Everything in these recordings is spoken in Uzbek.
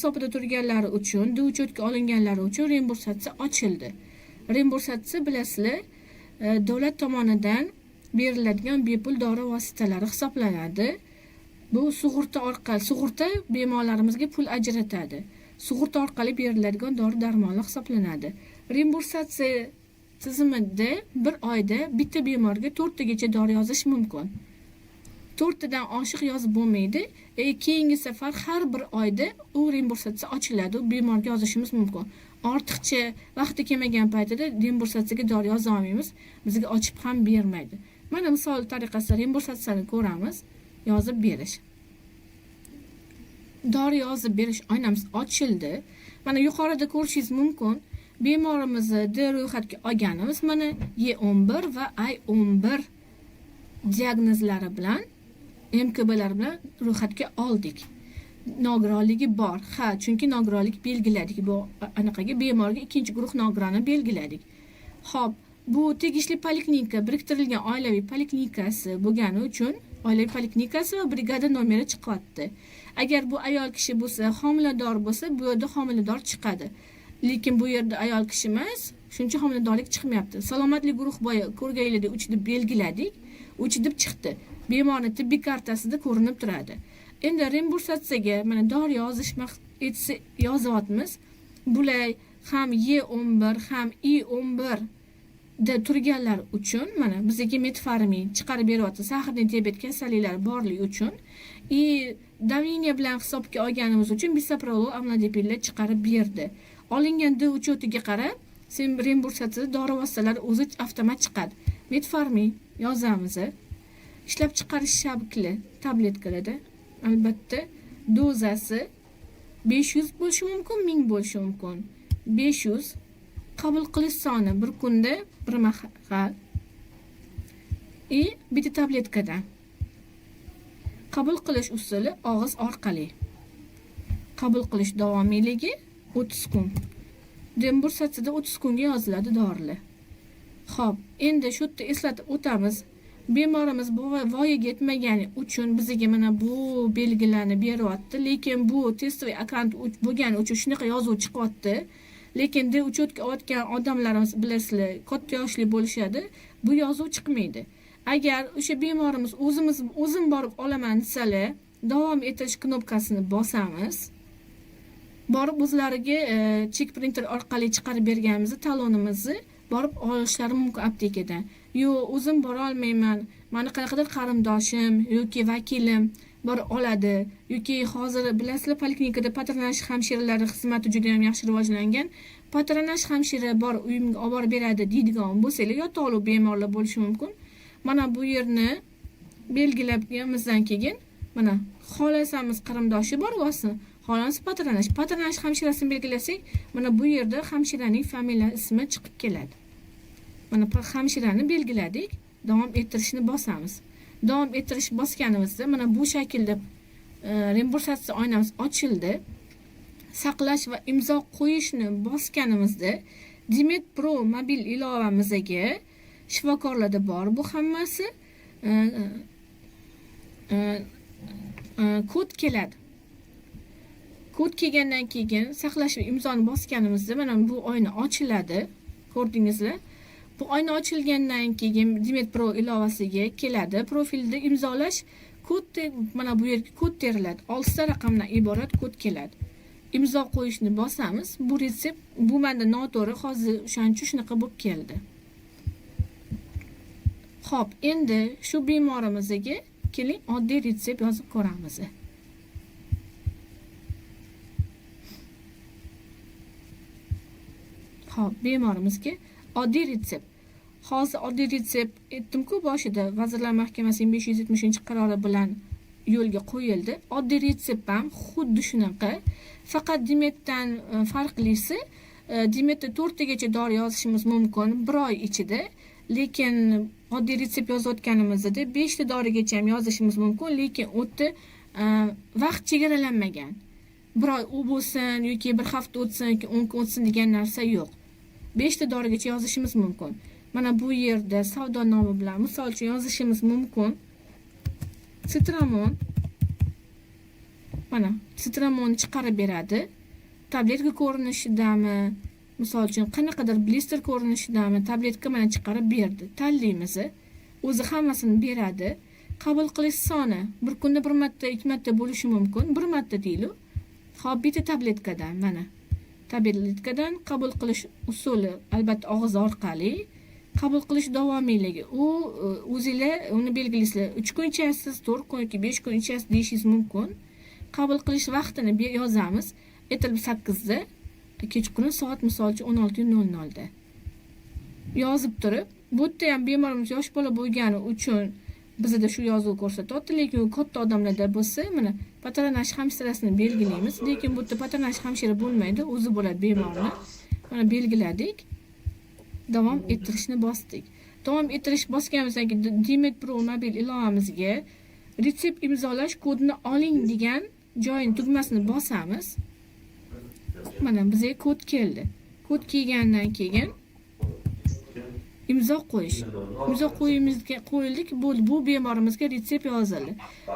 Hisobida turganlari uchun, D учетga olinganlari uchun reimbursatsiya ochildi. Reimbursatsiya, bilasizlar, davlat tomonidan beriladigan bepul dori vositalari hisoblanadi. Bu sug'urta orqali, sug'urta bemorlarimizga pul ajratadi. Sug'urta orqali beriladigan dori darmonlar hisoblanadi. Reimbursatsiya tizimida bir oyda bitta bemorga 4 tagacha dori yozish mumkin. 4 tadan oshiq yozib bo'lmaydi. Keyingi safar har bir oyda u reimbursatsiya ochiladi, u bemorga yozishimiz mumkin. Ortiqcha vaqti kelmagan paytida reimbursatsiyaga dori yoza olmaymiz, bizga ochib ham bermaydi. Mana misol tariqasida reimbursatsiyani ko'ramiz, yozib berish. Dori yozib berish oynamiz ochildi. Mana yuqorida ko'rishingiz mumkin, bemorimizni D ro'yxatga olganimiz mana E11 va I11 diagnozlari bilan, MKBlar bilan ro'yxatga oldik. Nogironligi bor. Ha, chunki nogironlik belgiladik. Bu anaqaga bemorga ikkinchi guruh nogironi belgiladik. Xo'p, bu tegishli poliklinika biriktirilgan oilaviy poliklinikasi bo'lgani uchun oilaviy poliklinikasi va brigada nomeri chiqyapti. Agar bu ayol kishi bo'lsa, homilador bo'lsa, bu yerda homilador chiqadi. Lekin bu yerda ayol kishi emas, shuning uchun homiladorlik chiqmayapti. Salomatlik guruh boya ko'rganinglardek 3 deb belgiladik, 3 deb chiqdi. Bemorning tibbiy kartasida ko'rinib turadi. Endi reimbursatsiyaga mana dori yozish etsa yozyapmiz. Bular ham E11 ham I11 da turganlar uchun mana bizga metformin chiqarib beryapti. Sahrning diabet kasalliklari borligi uchun и давление bilan hisobga olganimiz uchun bisoprolol, amlodipinlar chiqarib berdi. Olingan D учetiga qarab, sen reimbursatsiyada dori vositalari o'zi avtomat chiqadi. Metformin yozamiz. Ishlab chiqarish shakli tabletkalarda albatta dozasi 500 bo'lishi mumkin, 1000 bo'lishi mumkin. 500 qabul qilish soni bir kunda bir mahal и bitta tabletkadan. Qabul qilish usuli og'iz orqali. Qabul qilish davomiyligi 30 kun. Reimbursatsiyada 30 kunga yoziladi dorilar. Xo'p, endi shu yerda eslatib o'tamiz. Bemorimiz voyaga yetmagani uchun bizga mana bu belgilarni beryapti, lekin bu testовый akkaunt bo'lgani uchun shunaqa yozuv chiqyapti. Lekin D учетga olayotgan odamlarimiz, bilasizlar, katta yoshli bo'lishadi, bu yozuv chiqmaydi. Agar o'sha bemorimiz o'zim borib olaman desalar, davom ettirish knopkasini bosamiz. Borib o'zlariga chek printer orqali chiqarib berganimizni talonimizni borib olishlari mumkin aptekadan. Yo'q, o'zim bora olmayman, mani qanaqadir qarindoshim yoki vakilim borib oladi yoki hozir bilasizlar, poliklinikada patronaj hamshiralari xizmati juda ham yaxshi rivojlangan. Patronaj hamshira bor uyimga olib borib beradi deydigan bo'lsanglar, yotoqli bemorlar bo'lishi mumkin. Mana bu yerni belgilaganimizdan keyin mana xohlasamiz qarindoshi borib olsin, xohlasa patronaj. Patronaj hamshirasini belgilasak, mana bu yerda hamshiraning familiya ismi chiqib keladi. Mana hamshirani belgiladik, davom ettirishni bosamiz. Davom ettirish bosganimizda mana bu shaklda reimbursatsiya oynamiz ochildi. Saqlash va imzo qo'yishni bosganimizda Dimed Pro mobil ilovamizga shifokorlarda bor bu hammasi, kod keladi. Kod kelgandan keyin saqlash va imzoni bosganimizda mana bu oyna ochiladi. Ko'rdingizlar? Bu oyna ochilgandan keyin Dimed Pro ilovasiga keladi. Profilda imzolash kod, mana bu yerga kod teriladi. 6 ta raqamdan iborat kod keladi. Imzo qo'yishni bosamiz. Bu retsept, bu menda noto'g'ri, hozir o'shaning uchun shunaqa bo'lib keldi. Xo'p, endi shu bemorimizga keling oddiy retsept yozib ko'ramiz. Xo'p, bemorimizga oddiy retsept. Hozir oddiy retsept aytdim-ku boshida, Vazirlar Mahkamasining 570-qarori bilan yo'lga qo'yildi. Oddiy retsept ham xuddi shunaqa, faqat Dimeddan farqlisi, Dimedda 4 tagacha dori yozishimiz mumkin bir oy ichida, lekin oddiy retsept yozayotganimizda 5 ta dorigacha ham yozishimiz mumkin, lekin u yerda vaqt chegaralanmagan. Bir oy u bo'lsin yoki bir hafta o'tsin yoki 10 kun o'tsin degan narsa yo'q. 5 ta dorigacha yozishimiz mumkin. Mana bu yerda savdo nomi bilan misol uchun yozishimiz mumkin. Citramon Mana, sitramonni chiqarib beradi. Tabletka ko'rinishidami, misol uchun, qanaqadir blister ko'rinishidami, tabletka mana chiqarib berdi. Tanlaymiz. O'zi hammasini beradi. Qabul qilish soni bir kunda bir marta, ikki marta bo'lishi mumkin. Bir marta deylik. Xo'p, bitta tabletkadan, mana. Tabletkadan qabul qilish usuli albatta og'iz orqali. Qabul qilish davomiyligi u o'zinglar uni belgilaysizlar. 3 kun ichasiz, 4 kun yoki 5 kun ichasiz deyishingiz mumkin. Qabul qilish vaqtini yozamiz. Ertalab 8da, kechqurun soat, misol uchun, 16:00 da. Yozib turib, bu yerda ham bemorimiz yosh bola bo'lgani uchun bizada shu yozuv ko'rsatyapti, lekin u katta odamlarda bo'lsa, mana, patronaj hamshirasini belgilaymiz, lekin bu yerda patronaj hamshira bo'lmaydi, o'zi bo'ladi bemorni. Mana, belgiladik. Davom ettirishni bosdik. Davom ettirish bosganimizdan keyin Dmed Pro mobil ilovamizga retsept imzolash kodini oling degan joyini tugmasini bosamiz. Mana, bizga kod keldi. Kod kelgandan keyin imzo qo'yish. Imzo qo'yimizga qo'yildik, bo'ldi. Bu bemorimizga retsept yozildi.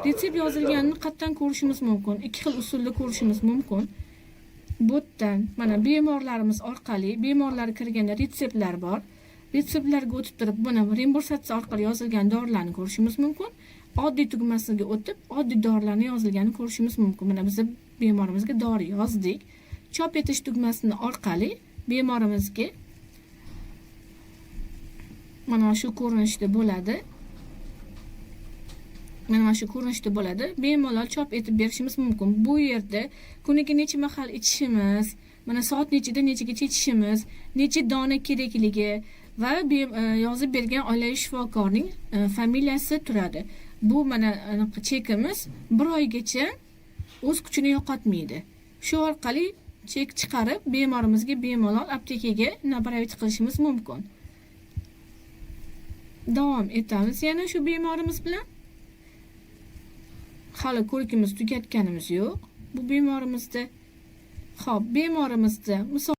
Retsept yozilganini qayerdan ko'rishimiz mumkin? Ikki xil usulda ko'rishimiz mumkin. Bu yerdan, mana, bemorlarimiz orqali, bemorlar kirganda retseptlar bor. Retseptlarga o'tib turib, buni reimbursatsiya orqali yozilgan dorilarni ko'rishimiz mumkin. Oddiy tugmasiga o'tib, oddiy dorilarni yozilganini ko'rishimiz mumkin. Mana, biz bemorimizga dori yozdik. Chop etish tugmasini orqali bemorimizga mana shu ko'rinishda bo'ladi. Mana shu ko'rinishda bo'ladi. Bemalol chop etib berishimiz mumkin. Bu yerda kuniga necha mahal ichishimiz, mana, soat nechida nechagacha ichishimiz, necha dona kerakligi va yozib bergan oilaviy shifokorning familiyasi turadi. Bu, mana, anaqa chekimiz bir oygacha o'z kuchini yo'qotmaydi. Shu orqali chek chiqarib, bemorimizga bemalol aptekaga направить qilishimiz mumkin. Davom etamiz yana shu bemorimiz bilan. Hali ko'rikimiz tugatganimiz yo'q bu bemorimizda. Xo'p, bemorimizda, misol